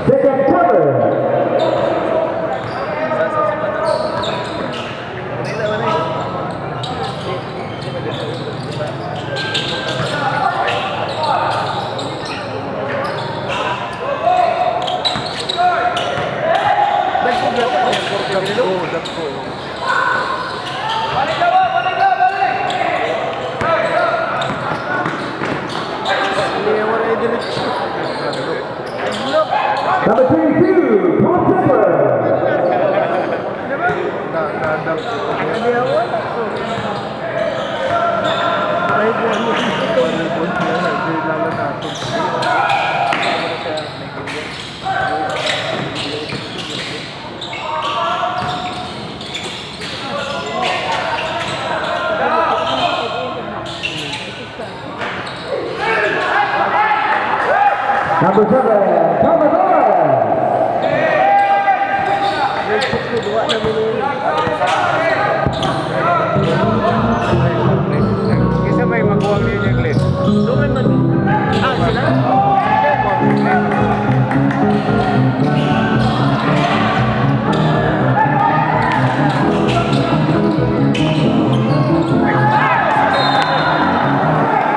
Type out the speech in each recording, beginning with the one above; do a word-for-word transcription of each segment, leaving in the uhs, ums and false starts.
Second quarter. Number twenty-two, Paul Silver. Number seven, Thomas Torres. Kinsa may maguwang niya, Glenn? Duman man. Ah, sila?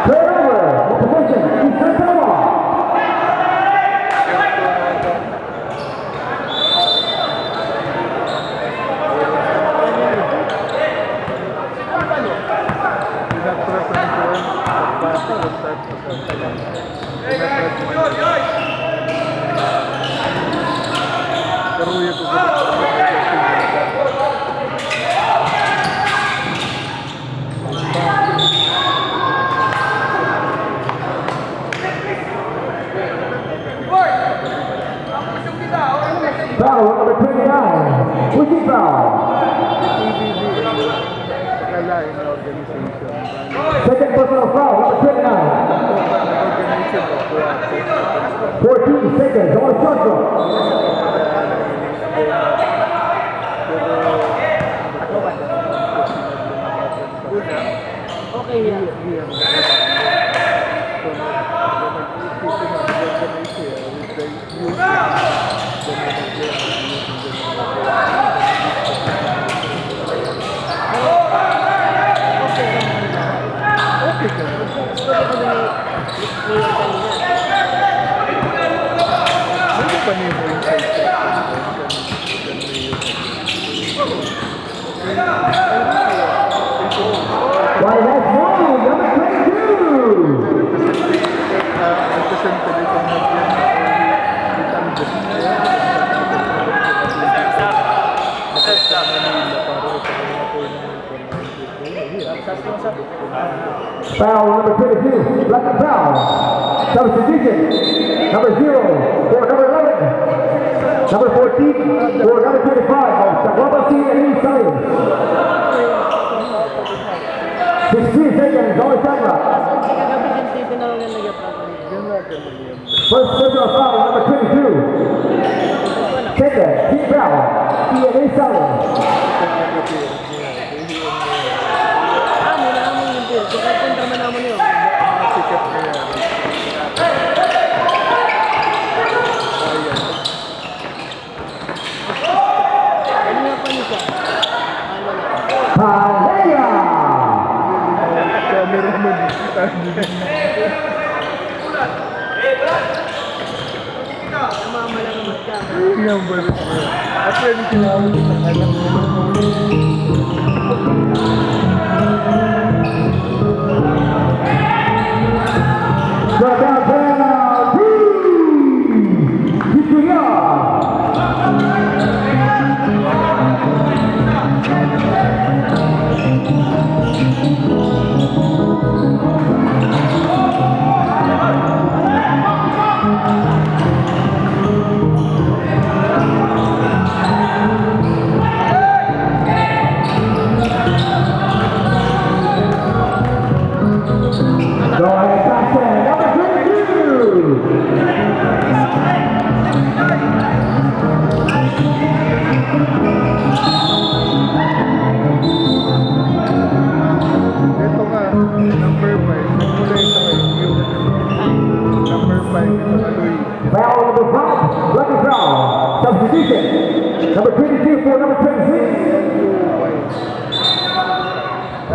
Turnover, opposition, Eastern Taiwan. Foul, number twenty-nine. Pushing foul. Second personal foul, number twenty-nine. Fourteen seconds on the shot clock. Okay, yeah. Why, that's wrong. Number twenty-two. Foul number twenty-two, black foul. Substitution. Number zero for number eleven. Number fourteen for number twenty-five of Tagwabasi and East Science. Sixteen seconds on the shot clock. First personal foul, number twenty-two. Second, team foul, T N A Science. Palaya! Number twenty-two for number twenty-six.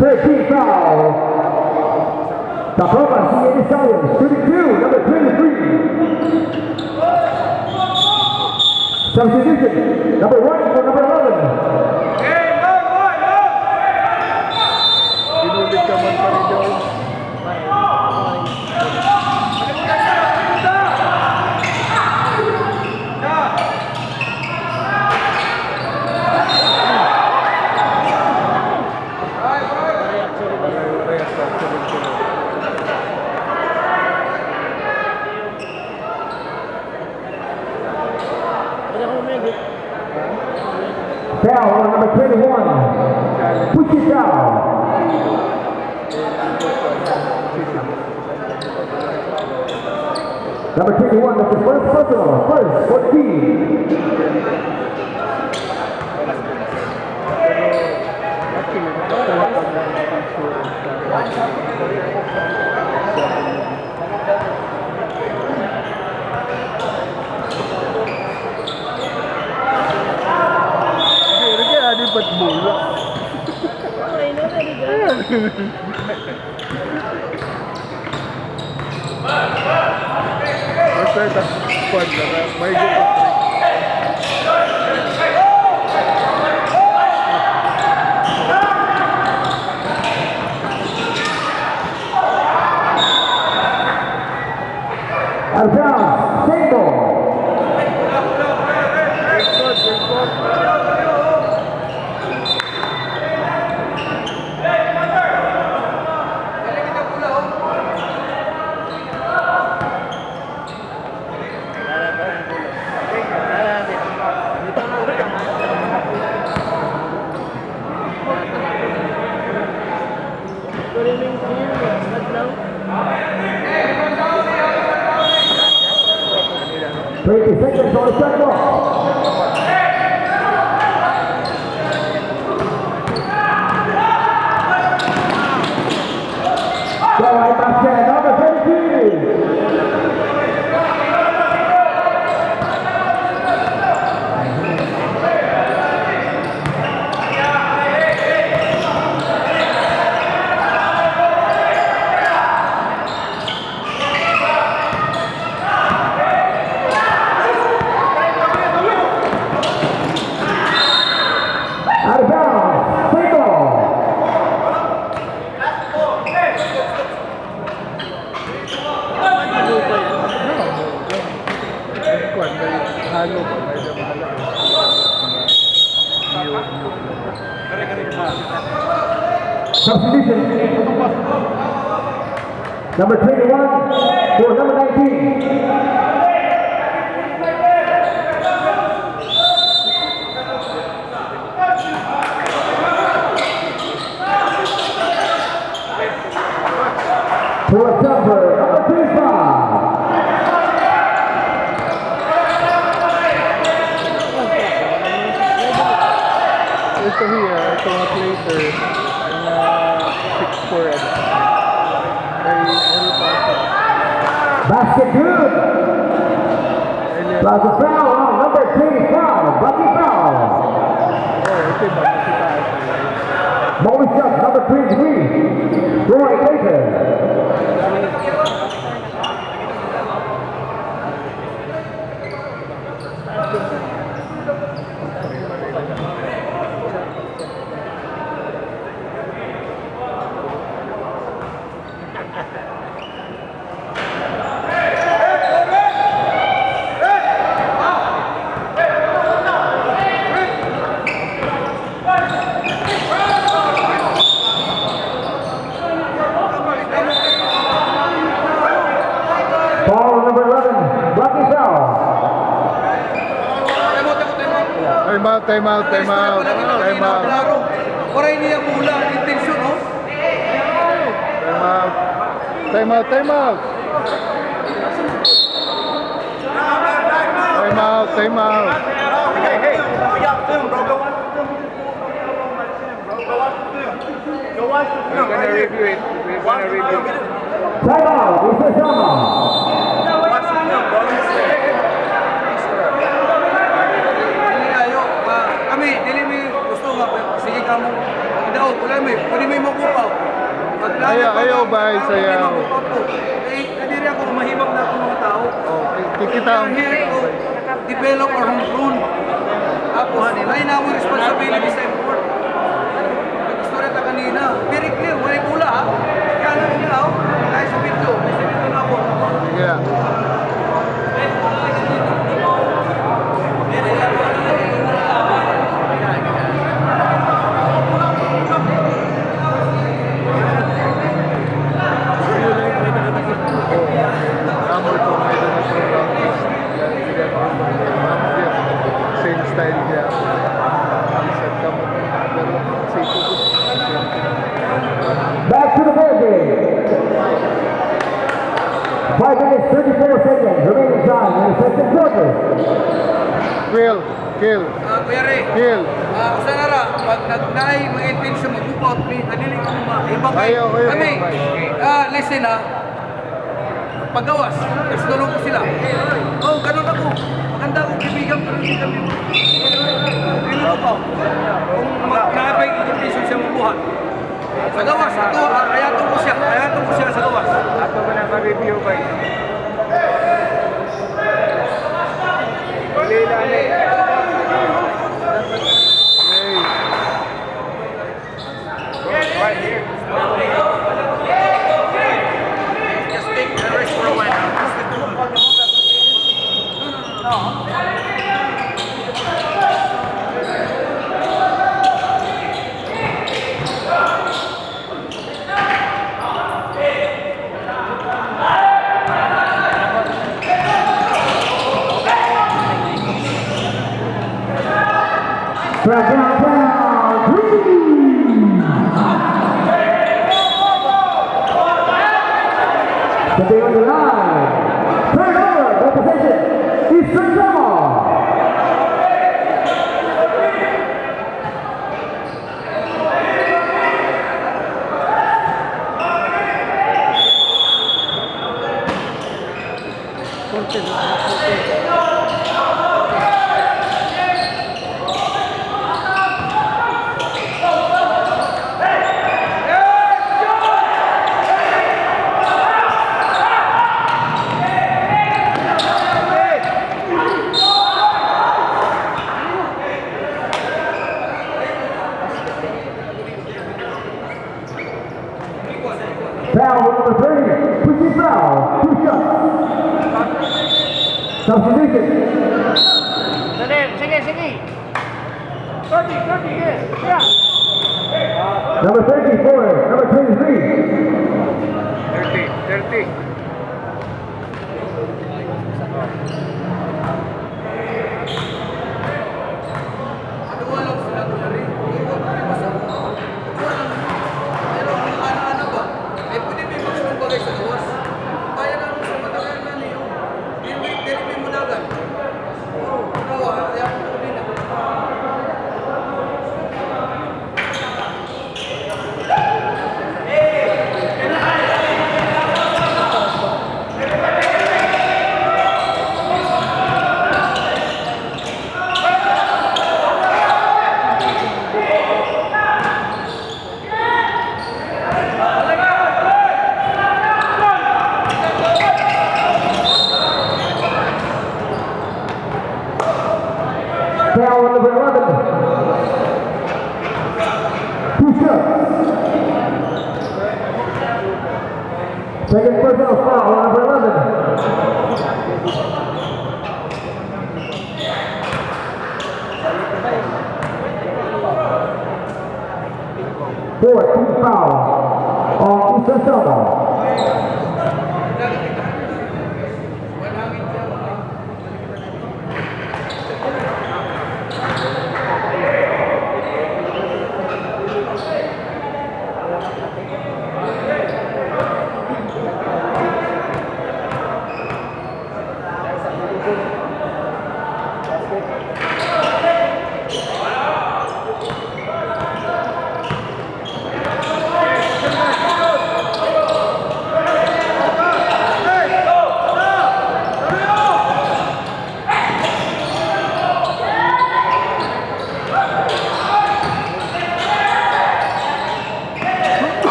Thirteen foul. Tacloban, C A Stallions, thirty-two, number twenty-three. Substitution, number one for number eleven. Ginulit ka man pa rin daw. Foul on number twenty-one. Push it down. Number twenty-one, that's the first personal. First, fourteen. Pero kaya di ba't bola? Ay, no, very good. Basta ito, squad na, may gusto. Arjan Sengko. Twenty seconds on the shot clock. Go ahead, Pascal. Number thirty-three. Out of bounds. Play ball. Kuan, may halo pa, may halo. Substitution. Number twenty-one for number nineteen. For a jumper, number twenty-five. Ito hiya, ito nga player, mga six four, ano. Kay El Paso. Basket good. Plus a foul on number twenty-five, Bucky foul. Oh, ito yung Bucky foul. Bonus shot, number twenty-three, Roy Baker. Foul number eleven, blocking foul. Time out, time out, time out, time out. Waray niya bola, intensyon, no? Time out. Time out, time out. Time out, time out. Hey, hey, hey. Bro, go on. Bro, go on. Go on. We're gonna review it. We're gonna review it. Time out. Isa sama. Watch the film, bro. Kami, pwede may makupaw. Ayaw, ayaw ba, ayaw. Pwede makupaw po. Eh, kadiri ako, mahibak na ako mga tao. Oh, ki-, kikita. Here to develop our own rule. Tapos, lain na amon responsibility sa import. Nag-istorya ta kanina. Very clear, wala bola, ha? Kaya ano nila, oh? Kaya sa video, may sa video na ako. Yeah. Same style niya. Back to the ball game. Five minutes, thirty-four seconds remaining time in the second quarter. Kill, kill. Ah, Kuya Ray. Kill. Ah, usa na ra, pag nag-, naay mga intention mag-walk out, may nadili ko ma-, ibang ayaw, ayaw, kami. Ayaw. Ah, listen, ah. Paggawas, nagsulong ko sila. Oh, ganun ako. Maganda akong kaibigan, pero hindi kami. Hindi ko pa. Kung ma-, naay intention siya mabuhat. Sa gawas, ato, ah, ayaton ko siya. Ayaton ko siya sa gawas. Ato ba na ma-review ba yun? Dali lang, eh. Right here. Just take a rest for a while. From downtown, Green. Stepping on the line. Turn over the possession. Eastern Timor. Foul number three, push it foul, two shots. Substitution. Dali, sige, sige. Thirty, thirty, yes, yeah. Number thirty-four, number twenty-three. Thirty, thirty. Foul number eleven. Two shots. Second personal foul on number eleven. Fourth team foul on Eastern Timor.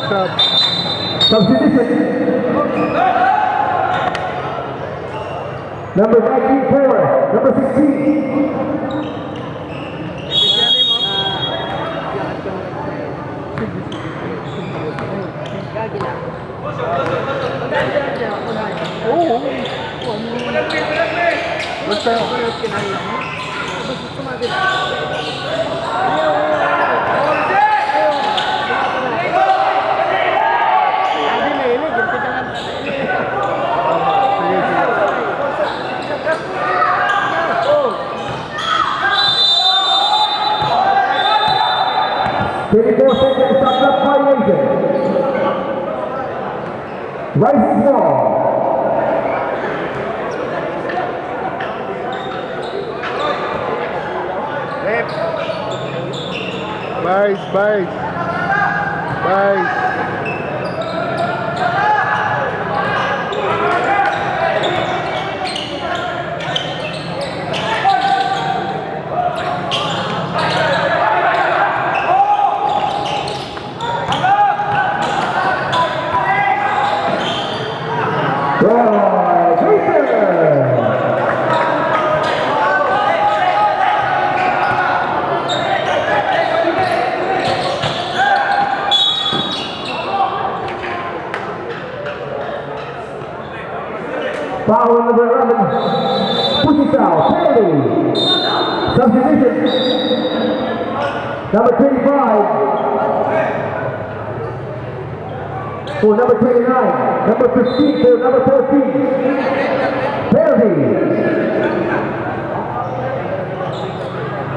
Substitution. Number nineteen four, number sixteen. Twenty-four seconds, shot clock violation. Rising ball. Vice, vice. Vice. Foul number eleven. Pushes out. Penalty. Substitution. Number twenty-five. For number twenty-nine. Number fifteen for number fourteen. Penalty.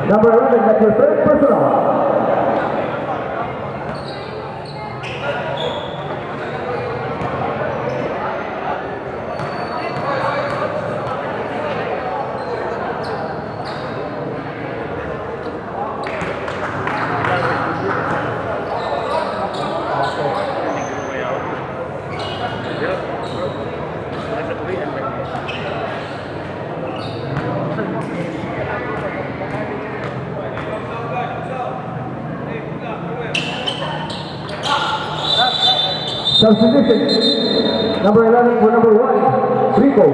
Number eleven, that's your third personal. Substitution. Number eleven for number one, Rico.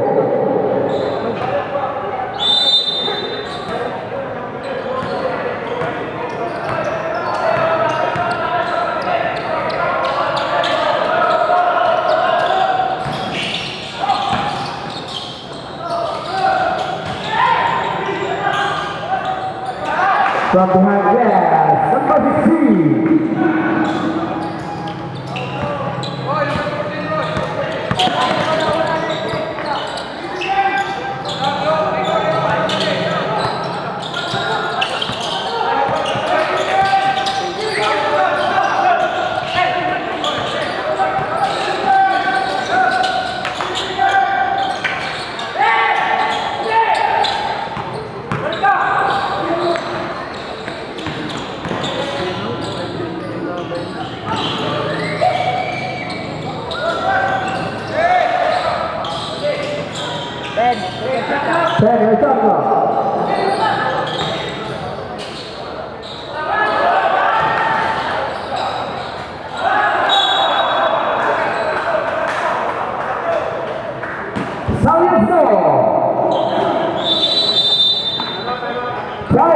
From behind glass, number sixteen. Ten. Ten, heads up now. Sayang, no. Try